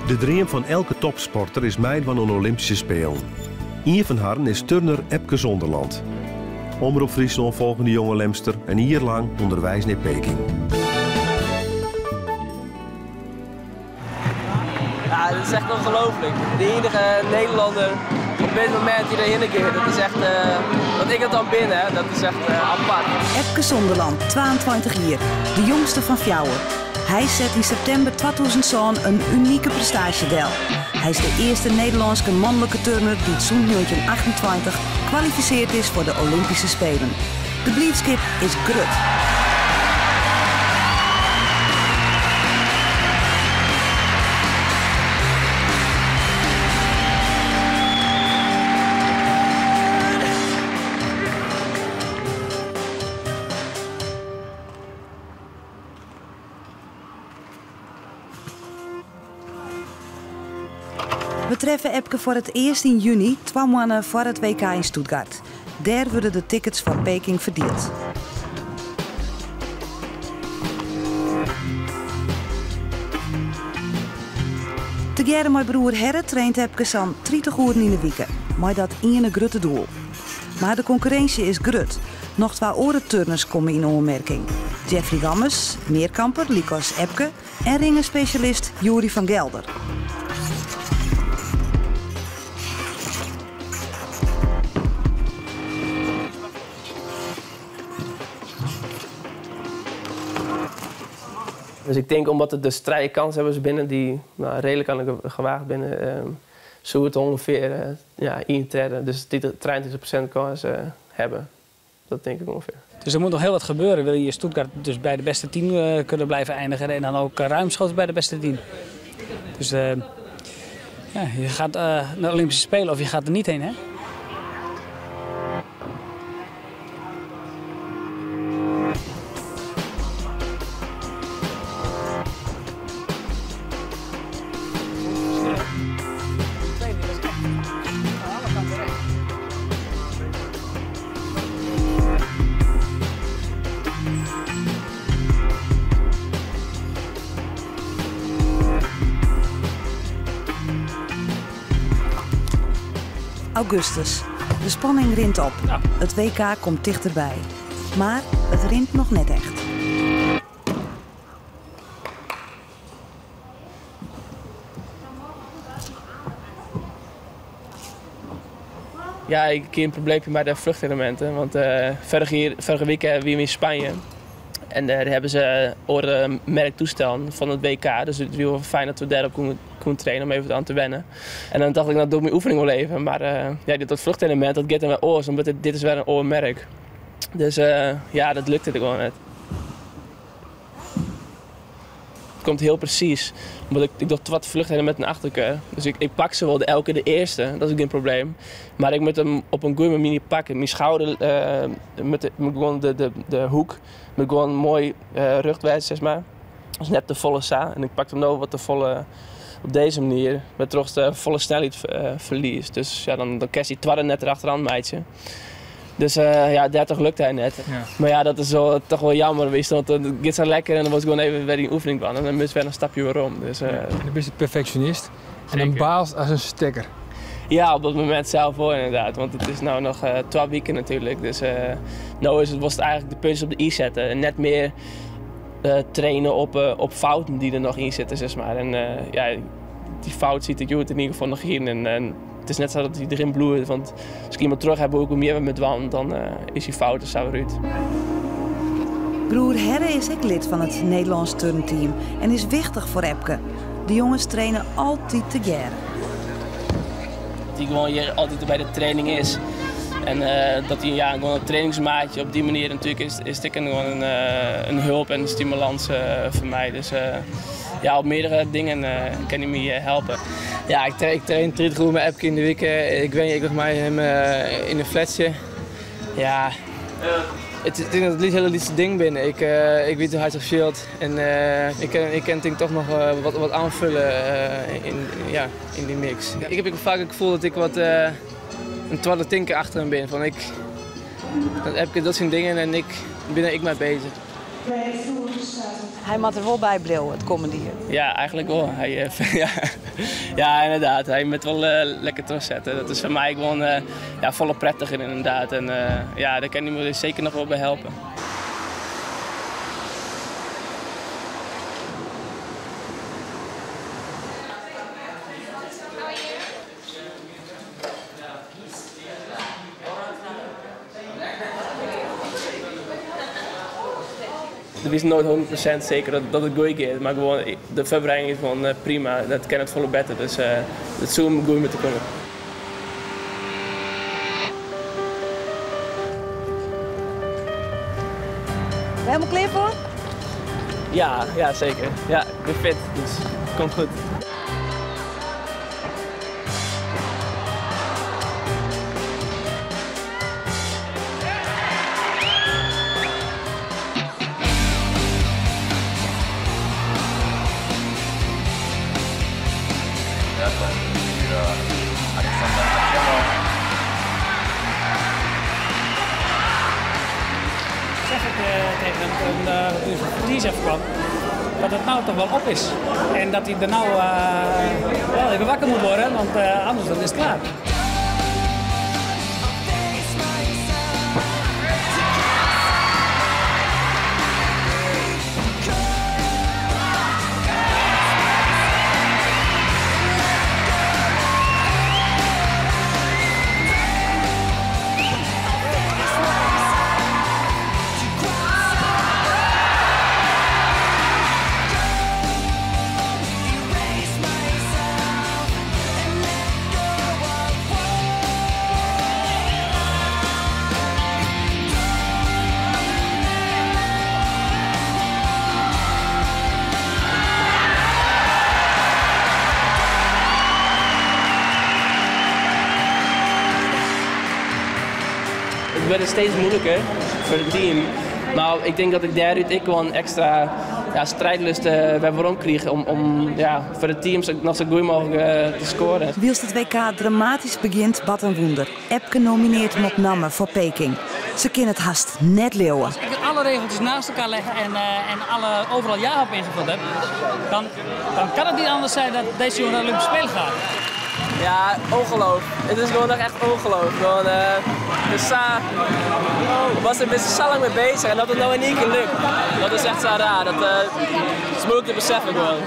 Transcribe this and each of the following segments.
De dream fan elke topsporter is meidwaan oan de Olympyske Spelen. Ien fan harren is turner Epke Zonderland. Omrop Fryslân folge de jonge Lemster in jier lang ûnderweis nei Peking. Ja, dat is echt ongelooflijk. De enige Nederlander op dit moment die erheen keert, dat is echt, dat ik het dan binnen, dat is echt apart. Epke Zonderland, 22 jier, de jongste fan fjouwer. Hy set yn septimber 2007 in unike prestaasje del. Hy is de earste Nederlânske manlike turner dy't sûnt 1928 kwalifiseard is foar de Olympyske Spelen. De bliidskip is grut. We treffe Epke foar it earst yn juny, twa moanne foar it WK yn Stuttgart. Dêr wurde de tickets foar Peking ferdield. Tegearre mei broer Herre traint Epke sa'n 30 oeren yn 'e wike, mei dat iene grutte doel. Mar de konkurrinsje is grut. Noch twa oare turners komme yn oanmerking. Jeffrey Wammes, mearkamper lykas Epke, en ringenspesjalist Yuri van Gelder. Dus ik tink omdat it dus trije kanshawwers binne dy't no, reedlik oan de gewaagd binne, soe it ûngefear ja, ien tredde, dus 23% kâns hawwe. Dat tink ik ûngefear. Dus er moet nog heel wat gebeuren. Wil je Stuttgart dus bij de beste 10 kunnen blijven eindigen en dan ook ruimschoots bij de beste 10. Dus ja, je gaat naar de Olympische Spelen of je gaat er niet heen, hè? Augustus. De spanning rint op. It WK komt tichterby. Mar it rint noch net echt. Ja, ik hie in probleempje mei de vluchtelementen. Want foarige wike wiene we yn Spanje. En dêr hawwe se oare merktoestellen fan it WK. Dus it wie wol fijn dat we dêrop koene trainen om even oan te wennen. En dan tocht ik, no doch ik myn oefening wol even. Mar ja, dat vluchtelement dat giet dan wer oars, omdat dit is wer in oar merk. Dus ja, dat lukte gewoan net. It komt hiel presys, omdat ik doch twa vluchtelementen achterelkoar. Dus ik pak se wol elke kear de earste, dat is gjin probleem. Mar ik moat him op in goede manier pakken. Myn skouder moat gewoan de hoek moat gewoan moai rjocht wêze, sis mar. Dus net te folle sa. En ik pak him no wat te folle op dizze manier, wêrtroch't de folle snelheid ferliest. Dus ja, dan kinst dy twadde net derachteroan meitsje. Dus ja, dêrtroch lukte hy net. Mar ja, dat is wol, toch wol jammer, witst, want it giet sa lekker en dan wolst gewoan even wer dyn oefening dwaan en dan moatst wer in stapje werom. Dus, En dan bist in perfeksjonist en dan baalst as in stekker. Ja, op dat momint sels wol ynderdaad, want it is no noch twa wiken natuerlik. Dus no is it, wolst eigentlik de puntjes op de i sette en net mear traine op fouten dy't der noch yn sitte, sis mar. En ja, dy fout sit der hjoed yn ieder gefal noch yn. En it is net sa dat hy deryn bliuwt, want as ik iemand troch ha hoe ik mear mei dwaan, dan is dy fout der sa wer út. Broer Herre is ek lid fan it Nederlânsk turnteam en is wichtich foar Epke. De jonges traine altyd tegearre. Dat hy gewoan hjir altyd by de training is. En dat hy ja, gewoan in trainingsmaatje op dy manier natuerlik is, is it ek gewoan in hulp en in stimulans foar my. Dus ja, op meardere dingen kin hy my helpe. Ja, ik train 30 oeren mei Epke yn de wike. Ik wenje ek noch mei him yn in flatsje. Ja, it is dat it hiele lytse dingen binne. Ik wit hoe't hy sich fielt en ik kin tink toch noch wat oanfolje yn, ja, yn dy mix. Ik ha ek faak it gefoel dat ik wat in twadde tinker achter him bin. Fan ik, dat Epke docht syn dingen en ik bin der ek mei beuzich. Hy moat der wol by bliuwe it kommende jier. Ja, eigenlijk wol. Hy, ja. Ja, inderdaad. Hy moat wol lekker trochsette. Dat is foar my gewoan ja, folle prettiger inderdaad. En ja, dêr kin hy my seker noch wol by helpe. It is noait 100% seker dat it goed giet, mar gewoan de foarbereiding is gewoan prima. Dat kin net folle better, dus it soe goed moatte komme. Ben je helemaal klear foar? Ja, ja seker. Ja, ik bin fit, dus it komt goed. Zeg ik tegen hem toen hij zelf kwam, dat het nou toch wel op is. En dat hij er nou wel even wakker moet worden, want anders dan is het klaar. Het wordt steeds moeilijker voor het team. Maar ik denk dat ik daaruit ik gewoon extra, ja, strijdlust bij waarom kreeg om, ja, voor het team nog zo goed mogelijk te scoren. Wylst it WK dramatysk begjint, bart in wûnder. Epke nominearret him op namme foar Peking. Se kinne it hast net leauwe. Als ik alle regeltjes naast elkaar leg en alle, overal ja op ingevuld heb, dan kan het niet anders zijn dat deze jongen naar de Olympische Spelen gaat. Ja, ongeloof. Het is gewoon nog echt ongeloof. Gewoon, de Sa was er best zo lang mee bezig en dat het nou in één keer lukt. Dat is echt zo raar. Dat is moeilijk te beseffen gewoon.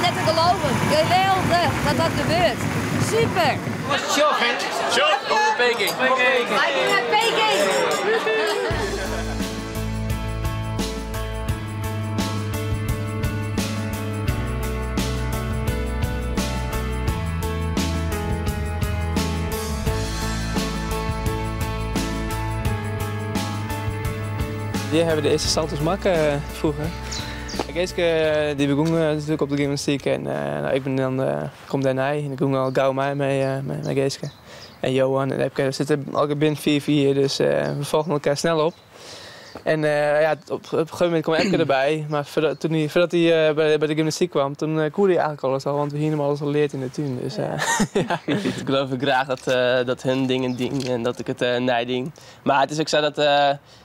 Net te geloven. Geweldig dat dat gebeurt. Super. Tjoh, op naar Peking. Wij gaan naar Peking. Hier hebben we de eerste salto's maken vroeger. Geeske die begon natuurlijk op de gymnastiek en nou, ik ben dan kom daarna en ik ging al gauw mee met Geeske. En Johan en Epke, we zitten elke binnen 4-4, dus we volgen elkaar snel op. En ja, op een gegeven moment kwam Epke erbij, maar voordat hij bij de gymnastiek kwam, toen koerde hij eigenlijk alles al, want we hadden hem alles al geleerd in de tuin. Dus, ja. Ik geloof graag dat hun dingen ding en dat ik het nij ding. Maar het is ook zo dat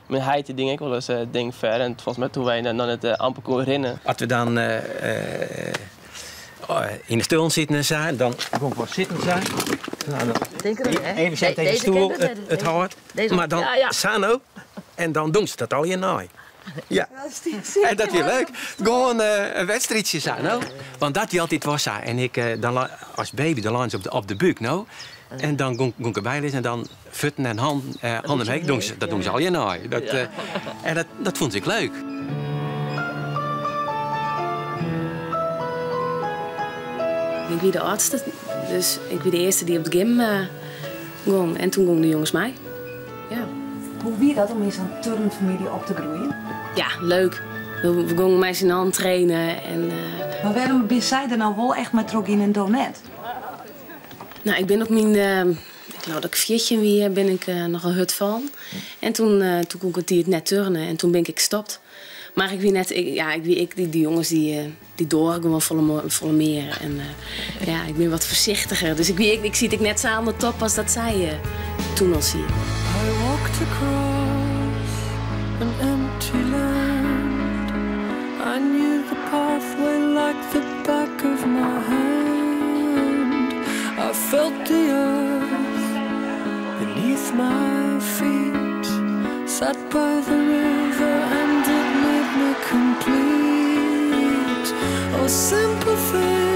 mijn heit die ding ik wel eens ding ver en volgens mij toen wij dan het amper konden rennen. Als we dan in de stoel zitten en zo, dan gewoon voor zitten zijn. Nou, dan Denk er, hè? even zet tegen de Deze stoel, kent het, het hoort. Deze Maar dan ja, ja. Sano en dan doen ze dat al je naai. Ja. En dat weer leuk. Gewoon een wedstrijdje Sano. Want dat die altijd was. En ik dan als baby dan lag ze op de buik, nou. En dan kon ik erbij liggen en dan voeten en handen heen. Dat doen ze al je naai. Dat, en dat vond ik leuk. Ik wie de oudste, dus ik wie de eerste die op de gym ging. En toen gingen de jongens mij. Ja. Hoe wie dat om in zo'n turnfamilie op te groeien? Ja, leuk. We gingen mij zijn hand trainen. En Maar waarom ben zij er nou wel echt met trok in en donet? Nou, ik ben op mijn, ik geloof dat ik 14 weer ben ik nogal hut van. En toen kon ik het net turnen en toen ben ik gestopt. Maar ik wie net, ik, ja, ik wie, ik, die, die jongens die door gewoon volle meer. En ja, ik ben wat voorzichtiger. Dus ik zie het net zo aan de top als dat zij toen al zie. I walked across an empty land. I knew the pathway like the back of my hand. I felt the earth beneath my feet. Sat by the river and it made me complete. Oh, simple thing.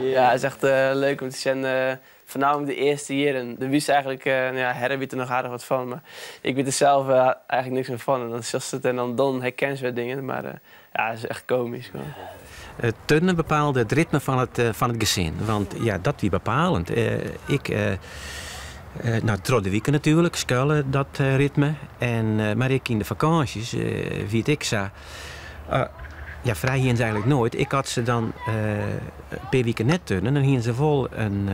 Ja, het is echt leuk om te zien. Voornamelijk de eerste jaren. De wist eigenlijk, nou ja, Herre weet er nog aardig wat van, maar ik weet er zelf eigenlijk niks meer van. En dan zit het en dan herken ze weer dingen, maar ja, het is echt komisch. Gewoon. Het turnen bepaalde het ritme van het gezin, want ja, dat wie bepalend. Ik, nou, door de weekend natuurlijk, schuilen dat ritme. En, maar ik in de vakanties, weet ik zo. Ja, vrij hier eigenlijk nooit. Ik had ze dan per weekend net turnen en dan ze vol een,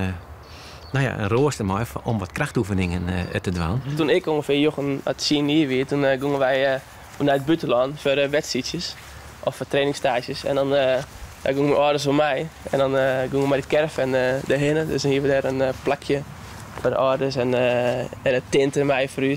nou ja, een rooster maar om wat krachtoefeningen te doen. Toen ik ongeveer Jochen had zien hier weer, toen gingen wij naar het buitenland voor wedstrijdjes of voor trainingstages. En dan daar gingen mijn ouders voor mij en dan gingen we met de caravan daarheen. Dus dan hier we daar een plakje voor de ouders en het tinten mij voor u.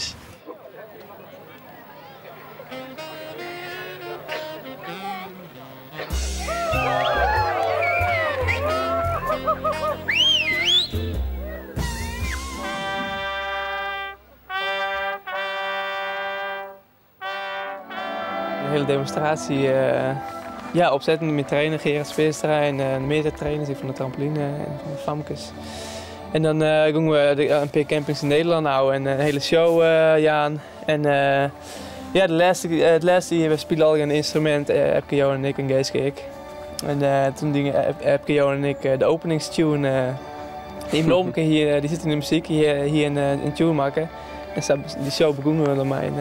Een hele demonstratie ja, opzetten met trainer Gerard Speerstra en de meerdere trainers van de trampoline en van de famkes. En dan gingen we een paar campings in Nederland houden en een hele show Jaan. En ja, het laatste jaar we spelen al een instrument, Epke, Johan en ik en Geeske ik. En toen gingen Epke, Johan en ik de openingstune. Die Blomke hier, die zit in de muziek, hier een tune maken. En die show begonnen we dan mijn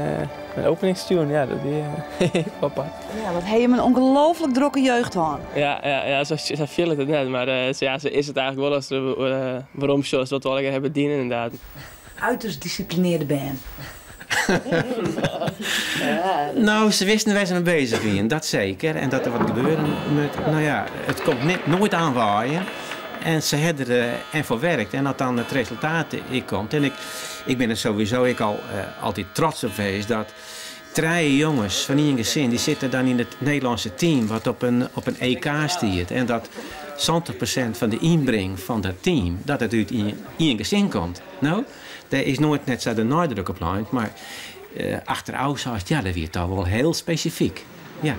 openingstune, ja, dat die papa. Ja, wat heb je een ongelooflijk drukke jeugd aan. Ja, ja, ja, zo viel het net, maar ja, zo is het eigenlijk wel als de waarom shows wat we al hebben dienen inderdaad. Uiterst disciplineerde band. Ja. Nou, ze wisten waar ze mee bezig waren, dat zeker. En dat er wat gebeurde met, nou ja, het komt net nooit aanwaaien. En ze hebben er en voor werkt. En dat dan het resultaat komt. En ik ben er sowieso ik al altijd trots op geweest dat drie jongens van één gezin die zitten dan in het Nederlandse team wat op een EK stiert. En dat 70% van de inbreng van dat team, dat het uit één gezin komt. Nou, daar is nooit net zo de nadruk op lijn, maar achteraf zoals ja, dat werd toch wel heel specifiek. Ja.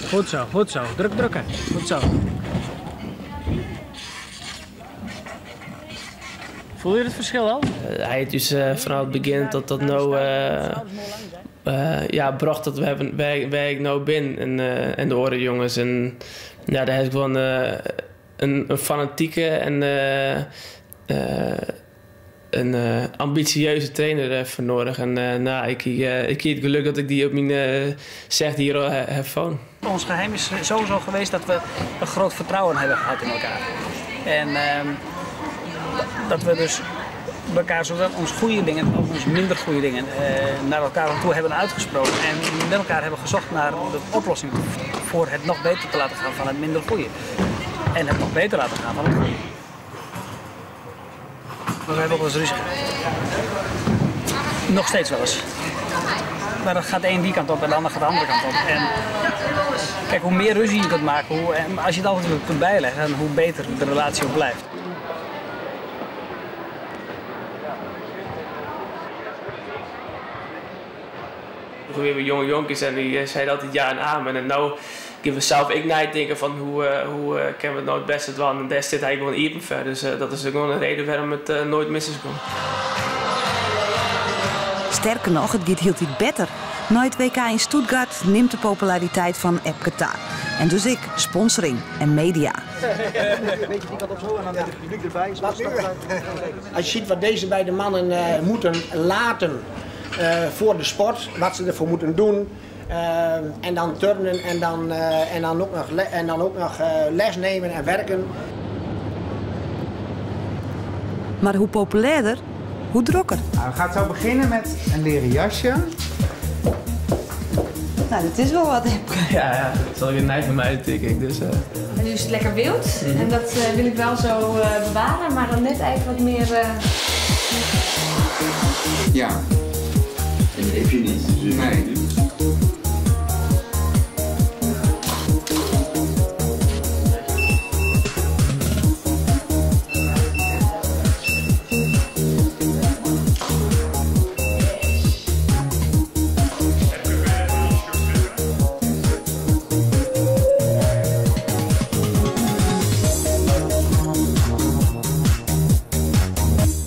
Goed zo, goed zo. Druk drukken. Goed zo. Voel je het verschil al? Hij heeft dus vanaf het begin tot dat nou ja, bracht dat we hebben, waar ik nou ben en de oren jongens. En ja, daar heb ik wel een fanatieke en een ambitieuze trainer voor nodig. En nou, ik heb het geluk dat ik die op mijn zegt hier al heb van. Ons geheim is sowieso geweest dat we een groot vertrouwen hebben gehad in elkaar. En dat we dus elkaar zowel onze goede dingen als onze minder goede dingen naar elkaar toe hebben uitgesproken. En met elkaar hebben gezocht naar de oplossing voor het nog beter te laten gaan van het minder goede. En het nog beter laten gaan van het goede. Maar we hebben ook wel eens ruzie gehad. Nog steeds wel eens. Maar dat gaat de een die kant op en de ander gaat de andere kant op. En kijk, hoe meer ruzie je kunt maken, en als je het altijd kunt bijleggen, hoe beter de relatie ook blijft. We weer jonge jonkies en die zeiden altijd ja en amen. En nou kunnen we zelf ik nadenken van hoe kunnen we het nou het beste doen. En daar zit hij gewoon even ver. Dus dat is gewoon een reden waarom het nooit mis is gekomen. Sterker nog, het gaat hield iets beter. Na het WK in Stuttgart neemt de populariteit van Epke ta. En dus ik, sponsoring en media. Weet je die kant op zo en dan met het publiek erbij. Als je ziet wat deze beide mannen moeten laten voor de sport, wat ze ervoor moeten doen. En dan turnen en dan ook nog les nemen en werken. Mar hoe populêrder, hoe drokker. Nou, we gaan zo beginnen met een leren jasje. Nou, dat is wel wat. Ja, ja, het zal geen nijf van mij, denk ik. Dus. En nu is het lekker wild en dat wil ik wel zo bewaren, maar dan net even wat meer. Ja. En dat heb je niet. Dus Nee.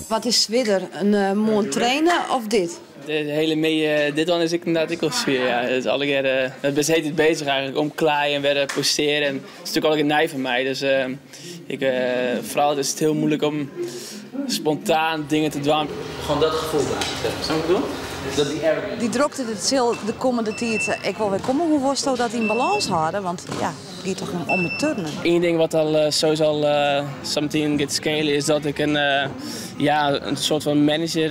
Wat is swierder, in moarn trainen of dit? De hele mee, dit dan is ik inderdaad ik wel zwier. Ja. Het is alle keer, het is heet het bezig eigenlijk, om klaaien en weer posteren. En het is natuurlijk al een nij van mij. Dus ik, vooral is het heel moeilijk om spontaan dingen te doen. Gewoon dat gevoel daar. Zou ik het doen? Dat die arrogance. Die drokte het zal de komende tijd, ik wil weer komen. Hoe was dat in balans houden? Want ja, het gaat toch om het turnen. Eén ding wat al sowieso al something gaat scalen is dat ik een soort van manager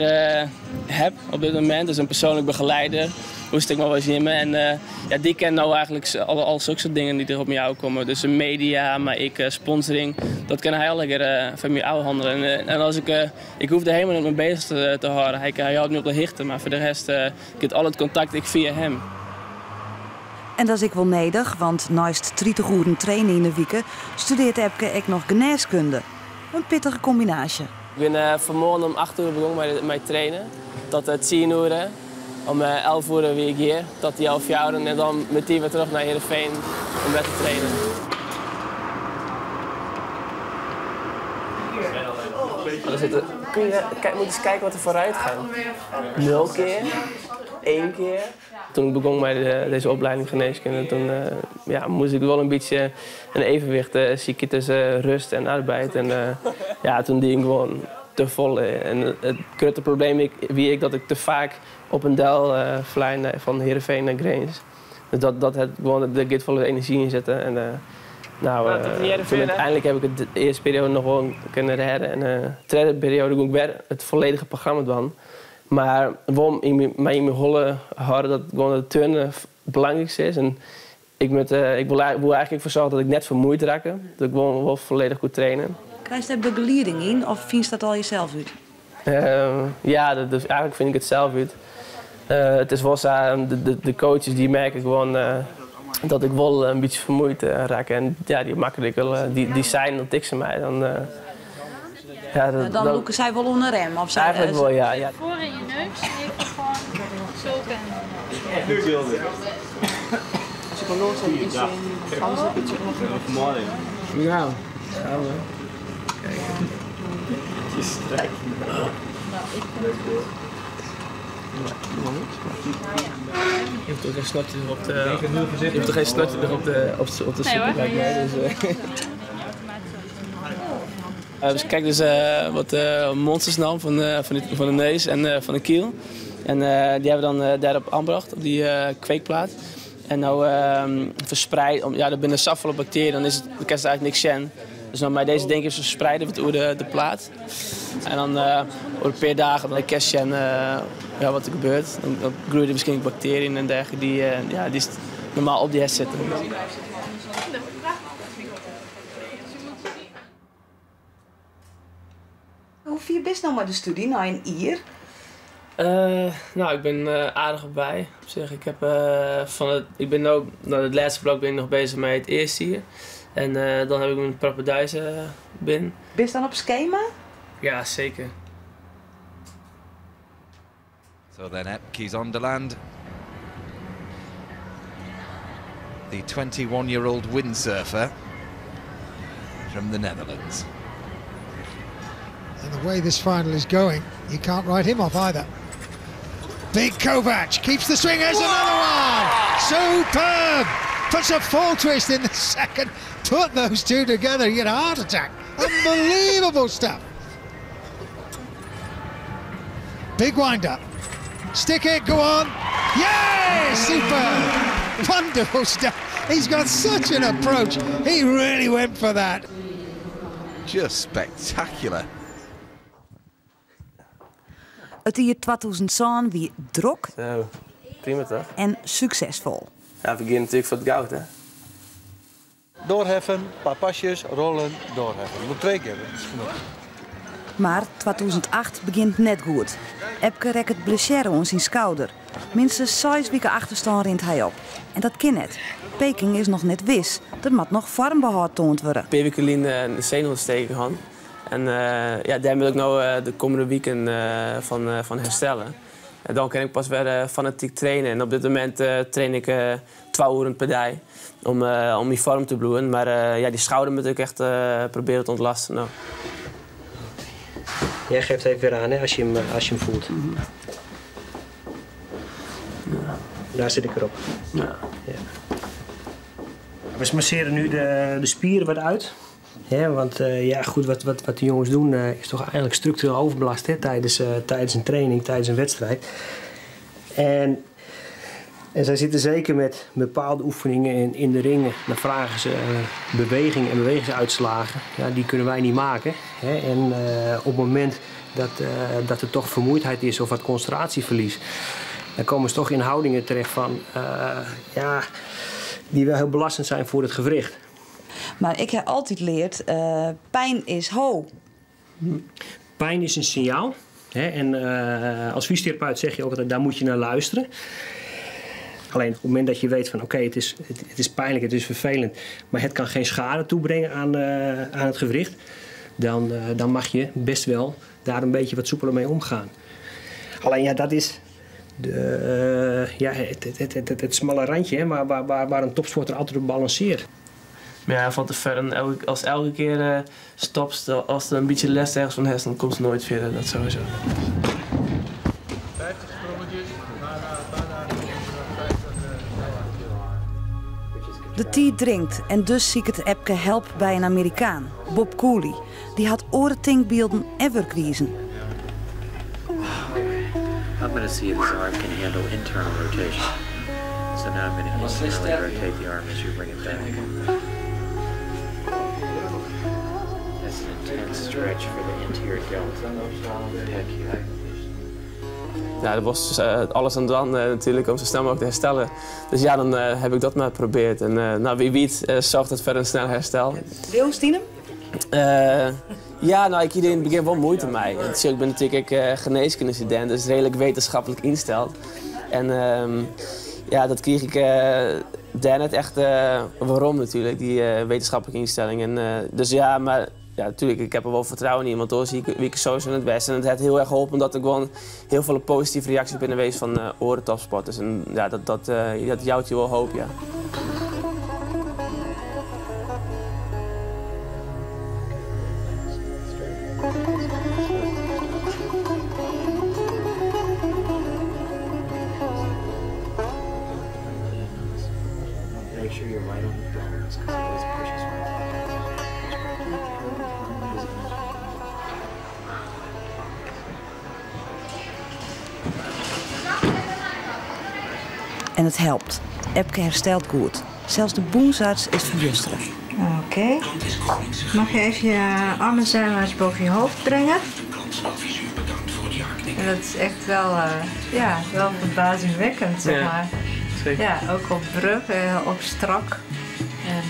heb op dit moment. Dus een persoonlijk begeleider, hoe het ik maar wel eens nemen. En die kent nou eigenlijk al zulke soort dingen die er op mij komen. Dus de media, maar ik sponsoring, dat kan hij al lekker van mij afhandelen. En ik hoef er helemaal niet mee bezig te houden. Hij houdt me op de hichte, maar voor de rest ik heb al het contact ik via hem. En dat is ik wel nedig, want naast 30 uur trainen in de weken studeert Epke ook nog geneeskunde. Een pittige combinatie. Ik ben vanmorgen om 8 uur begonnen met trainen. Tot 10 uur. Om 11 uur weer ik hier, tot die half jaar en dan meteen weer terug naar Heerenveen om weer te trainen. Oh, er zitten, kun je, kijk, moet eens kijken wat er vooruit gaat. 0 keer, 1 keer. Toen ik begon met deze opleiding geneeskunde, toen moest ik wel een beetje een evenwicht zoeken tussen rust en arbeid. En toen die ik gewoon te vol. En het grote probleem wie ik dat ik te vaak op een del fly van Heerenveen naar Grins. Dus dat het gewoon de git volle energie in zitten. En Ja, tot in Heerenveen, toen hè? uiteindelijk heb ik het de eerste periode nog wel kunnen redden. En de tweede periode kon ik weer het volledige programma doen. Maar waarom in mijn, maar in mijn holle houden dat gewoon het turnen het belangrijkste is. En ik wil eigenlijk voor zorgen dat ik net vermoeid raak. Dat ik gewoon wel volledig goed trainen. Krijg je daar begeleiding in of vind je dat al jezelf uit? Ja, eigenlijk vind ik het zelf uit. Het is wel zo, de coaches die merken gewoon dat ik wel een beetje vermoeid raak. En die maken ik wel die zijn dat ik ze mij. Dan ja, dat, Dan dat loeken zij wel onder rem? Of zij, Eigenlijk wel, ja, ja. Voor in je neus en even gewoon zulke. Als ik al los heb, iets in, anders een beetje nog. Nou, gaan we. Kijk. Het is strijkt. Nou, ik vind het goed. Je hebt toch geen snotje erop de, je hebt toch geen snotje erop de, op de, op de Nee, hoor. super, lijkt mij. Dus. Dus kijk dus wat monsters nam van de neus en van de kiel. En die hebben we dan daarop aangebracht, op die kweekplaat. En nou verspreid, om, ja, er binnen zoveel bacteriën, dan is het, dan kan ze eigenlijk niks zien. Dus nou, bij deze denk ik verspreiden we het over de plaat. En dan over een paar dagen dan kan je zien wat er gebeurt. Dan groeien er waarschijnlijk bacteriën en dergelijke die normaal op die hest zitten. Hoe vier bist nou maar de studie, nou in Ier? Ik ben aardig op bij. Op zich, ik heb van het, ik ben nou, nou, het laatste blok ben ik nog bezig met het eerste hier. En dan heb ik mijn propedeuse binnen. Ben je dan op schema? Ja, zeker. So then Epke Zonderland, the 21-year-old windsurfer from the Netherlands. And the way this final is going, you can't write him off either. Big Kovac keeps the swing. There's another one! Superb! Puts a full twist in the second. Put those two together, you get a heart attack. Unbelievable stuff. Big wind up. Stick it, go on. Yeah! Superb! Wonderful stuff. He's got such an approach. He really went for that. Just spectacular. It jier 2007 wie drok Zo, prima toch? en suksesfol. Ja, we gean natuerlik foar it goud, hè? Doorheffen, paar pasjes, rollen, doorheffen. Nog twee keer, dat is genoeg. Mar 2008 begjint net goed. Epke rekket blessearre oan syn skouder. Minstens seis wike achterstân rint hy op. En dat kin net. Peking is noch net wis. Der moat noch foarmbehâld toand wurde. In pear wiken lyn in senuwontsteking hân. En ja, dêr moat ik no de kommende wiken fan herstelle. En dan kin ik pas wer fanatyk traine. En op dit momint train ik twa oeren per dei om yn foarm te bliuwen. Mar ja, dy skouder moat ik echt probearje te ûntlêsten no. Jij geeft even weer aan hè, als je hem, als je hem voelt. Daar zit ik erop. Ja. Ja. We masseren nu de, de spieren wat uit. Hè, want uh, ja, goed, wat, wat, wat de jongens doen uh, is toch eigenlijk structureel overbelast hè, tijdens, uh, tijdens een training, tijdens een wedstrijd. En, en zij zitten zeker met bepaalde oefeningen in, in de ringen. Dan vragen ze beweging en bewegingsuitslagen. Ja, die kunnen wij niet maken. Hè. En op het moment dat, dat er toch vermoeidheid is of wat concentratieverlies, dan komen ze toch in houdingen terecht van ja, die wel heel belastend zijn voor het gewricht. Mar ik ha altyd leard, pyn is ho. Pijn is een signaal. Hè? En als fysiotherapeut zeg je ook altijd, daar moet je naar luisteren. Alleen op het moment dat je weet van oké, het, is, het, het, is pijnlijk, het is vervelend, maar het kan geen schade toebrengen aan, aan het gewricht, dan, dan mag je best wel daar een beetje wat soepeler mee omgaan. Alleen ja, dat is de, ja, het, het, het, het, het smalle randje hè, waar, waar, waar een topsporter altijd op balanceert. Maar ja, van tevoren, als elke keer stopt, als er een beetje les ergens van heeft, dan komt ze nooit verder, dat sowieso. 50 sprongetjes, bijna, bijna 50 De tiid dringt en dus siket Epke help by in Amerikaan, Bob Cooley. Dy hat oare tinkbylden en wurkwizen. I'm going to see if this arm can handle internal rotation. So now I'm going to internally rotate the arm as you bring it back. That's an intense stretch for the anterior delt pec here. Ja, dat was alles aan dwaan natuurlijk om zo snel mogelijk te herstellen. Dus ja, dan heb ik dat maar geprobeerd. En nou, wie weet zorgt het verder een snel herstel. Leaust yn him? Ja, nou, ik hie in it begjin wol muoite mei. Ik bin natuerlik ek genêskundestudint, dus reedlik wittenskiplik ynsteld. En ja, dat krige ik dêr net echt werom natuerlik, dy wittenskiplike ynstelling. En, dus ja, mar ja, natuerlik, ik ha der wol fertrouwen yn, want oars wie ik sowieso net west. En it hat hiel erch holpen dat der gewoan hiel folle positive reaksjes binne west fan oare topsporters. En ja, dat jout je wol hoop, ja. Make sure you're right on the bones because it always pushes right. En it helpt. Epke herstelt goed. Sels de bûnsarts is ferbjustere. Oké. Mag je even je armen zijwaarts boven je hoofd brengen? En dat is echt wel, ja, wel verbazingwekkend, zeg Ja, maar. zeker. Ja, ook op brug, ook strak. En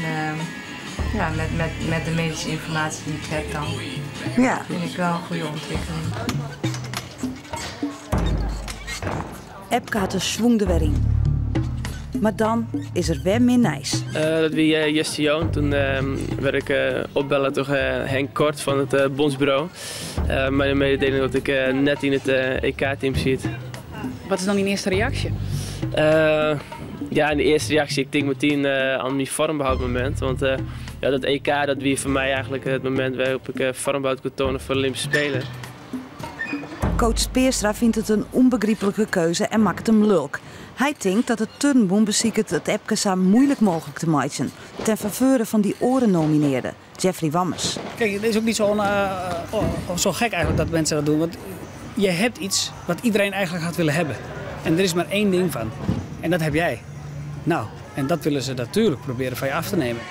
ja, met de medische informatie die ik heb dan. Vind ik wel een goede ontwikkeling. Epke hat de schwung der wer yn. Mar dan is der wer min nijs. Dat wie justerjûn. Doe waard ik opbelle troch Henk Kort fan it bûnsburo. Mei de meidieling dat ik net yn it EK-team sit. Wat is dan dyn earste reaksje? Ja, de earste reaksje, ik tink metien oan myn foarmbehâldmomint. Want ja, dat EK dat wie foar my eigentlik it momint wêrop't ik foarmbehâld koe toane foar de Olympische Spelen. Coach Speerstra fynt it in ûnbegryplike keuze en makket him lulk. Hy tinkt dat it turnbûn besiket it Epke sa muoilik mooglik te meitsjen. Ten faveure fan dy oare nominearde, Jeffrey Wammes. Kijk, het is ook niet zo, zo gek eigenlijk dat mensen dat doen. Want je hebt iets wat iedereen eigenlijk had willen hebben. En er is maar één ding van. En dat heb jij. Nou, en dat willen ze natuurlijk proberen van je af te nemen.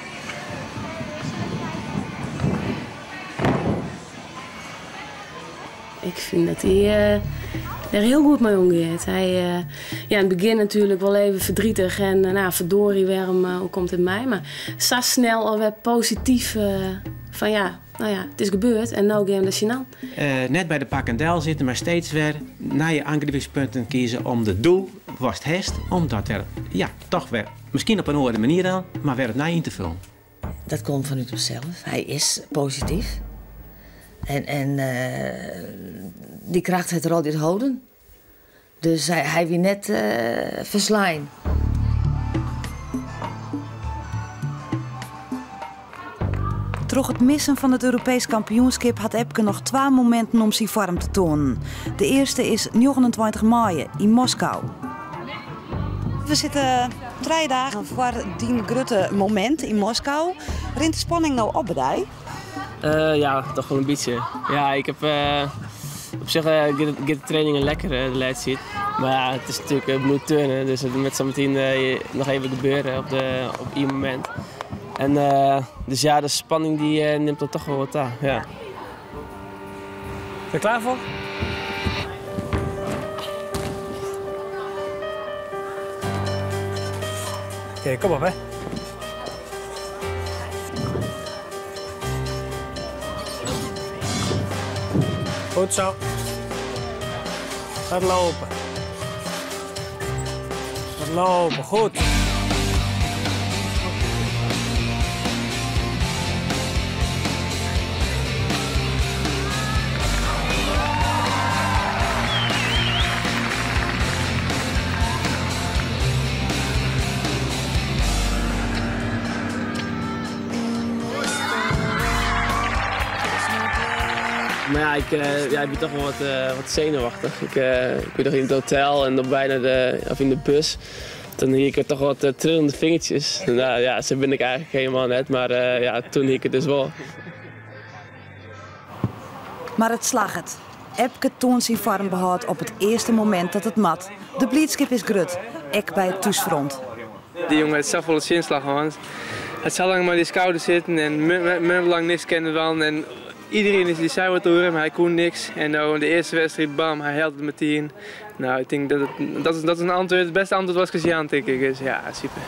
Ik fyn dat hy Der hiel goed mei omgiet. Hy, ja, yn it begjin natuerlik wol even verdrietig en nou, verdorie, wêrom oerkomt dit my? Mar sa snel alwer posityf fan ja, no ja, it is gebeurd en no gean we der tsjinoan. Net by de pakken del sitte, mar steeds wer nije oangripingspunten kieze om de doel watst hast, om dat wer, ja, toch wer, miskien op in oare manier dan, mar wer opnij yn te fullen. Dat komt fanút himsels. Hy is posityf. En, en dy kracht hat er altyd holden. Dus hy, hy wie net ferslein. Troch it missen fan it Europeesk kampioenskip hat Epke noch twa mominten om syn foarm te toanen. De earste is 29 maaie yn Moskou. We sitte trije dagen foar dyn grutte momint yn Moskou. Rint de spanning no op by dy? Ja, toch wol in bytsje. Ja, ik ha op sich giet de trainingen lekker de lêste tiid. Mar ja, it is natuerlik it bliuwt turnen, dus it moat sametien noch even gebeure op de, op ien momint. En dus ja, de spanning dy nimt dan toch wol wat ta, ja. Ben je klaar voor? Oké, kom op hè. Goed zo. Laat lopen. Laat lopen, goed. Mar ja, ik, ja, ik bin toch wol wat senuwachtich. Ik, ik wie noch yn it hotel en dan bijna de, of yn de bus. Toen hie ik toch wat trillende fingertsjes. Nou ja, sa bin ik eigentlik hielendal net, mar ja, toen hie ik it dus wol. Mar it slagget. Epke toant syn foarmbehâld op it earste momint dat it moat. De bliidskip is grut, ek by it thúsfront. Dy jonge hat safolle tsjinslach hân. Hat sa lang mei dy skouder sitten en lang niks kinnen dwaan. En iderien is, dy sei wat oer him, hy koe niks. En no de earste wedstriid, bam, hy hellet it metien. Nou, ik tink dat it, dat is, dat is in antwurd, it bêste antwurd wat ik jaan, tink ik. Dus ja, super.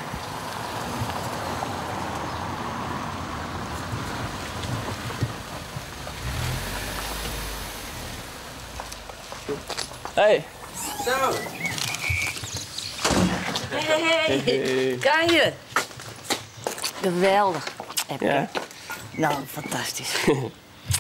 Hey. Zo. Hey, hey. Kan je? Geweldich. Ja. Nou, fantastysk.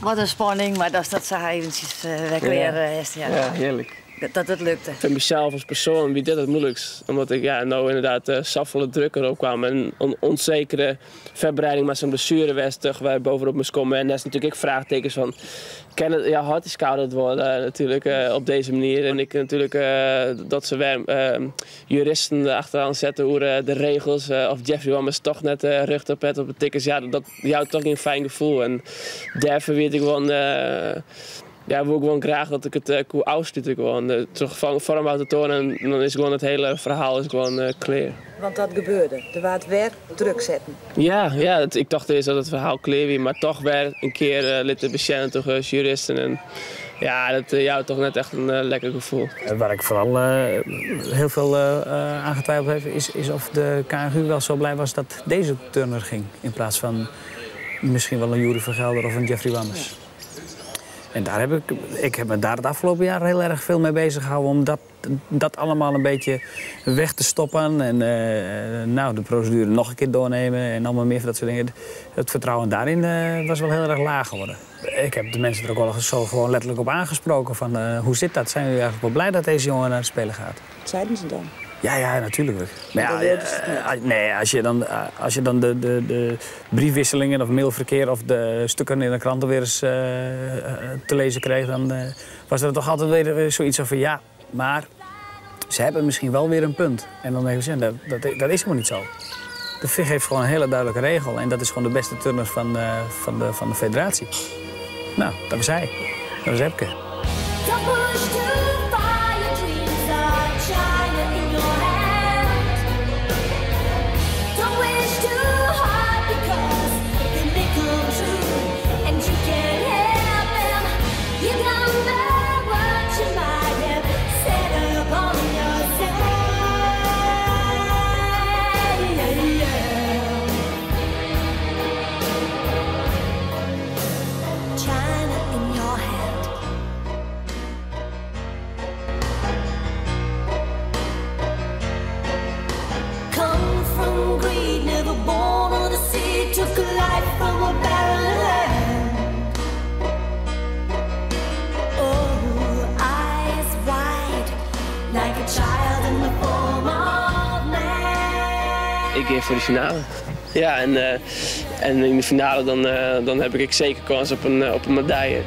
Wat in spanning, mar datst dat sa eventsjes wer klear hast. Ja. Ja, hearlik. Dat it lukte. Foar mysels as persoan wie dit it muoilikst. Omdat ik ja, no ynderdaad safolle druk derop kaam en in ûnsekere foarbereiding mei sa'n blessuere west wer boppe moast komme. En dêr is natuerlik ek fraachtekens fan, kin it, ja, hâldt dy skouder it wol natuerlik op dizze manier. En ek natuerlik dat se wer juristen achteroan sette oer de regels. Of Jeffrey Wammes toch net rjocht op hat op de tickets. Ja, dat jout toch gjin fijn gefoel. En dêrfoar wie ik gewoan, ja, woe ik gewoan graach dat ik it koe ôfslute. Gewoan troch foarm te toanen en dan is gewoan it hiele ferhaal is gewoan klear. Want dat gebeurde. Der waard wer druk setten. Ja, ja, ik tocht earst dat it ferhaal klear wie, mar toch wer in kear litte besjen troch juristen. En ja, dat jout toch net echt in lekker gefoel. Waar ik vooral heel veel aan getwijfeld heb, is of de KNGU wel zo blij was dat deze turner ging. In plaats van misschien wel een Yuri van Gelder of een Jeffrey Wammes. En ik heb me daar het afgelopen jaar heel erg veel mee bezig gehouden om dat allemaal een beetje weg te stoppen. En nou, de procedure nog een keer doornemen en allemaal meer van dat soort dingen. Het vertrouwen daarin was wel heel erg laag geworden. Ik heb de mensen er ook wel zo gewoon letterlijk op aangesproken van hoe zit dat? Zijn jullie eigenlijk wel blij dat deze jongen naar de Spelen gaat? Wat zeiden ze dan? Ja, ja, natuurlijk. Maar ja, Dat wilden ze niet. nee, als je dan de briefwisselingen of mailverkeer of de stukken in de kranten weer eens te lezen kreeg, dan was er toch altijd weer zoiets van ja, maar ze hebben misschien wel weer een punt. En dan denk ik, ja, dat is helemaal niet zo. De FIG heeft gewoon een hele duidelijke regel en dat is gewoon de beste turner van de federatie. Nou, dat was hij. Dat was Epke. Don't push too far, your dreams are china in your hand. Don't wish too hard because they may come true and you can't help them. You don't know what you might have Ik gean foar de finale. Ja, en, en yn de finale dan, dan ha ik seker kâns op in medalje.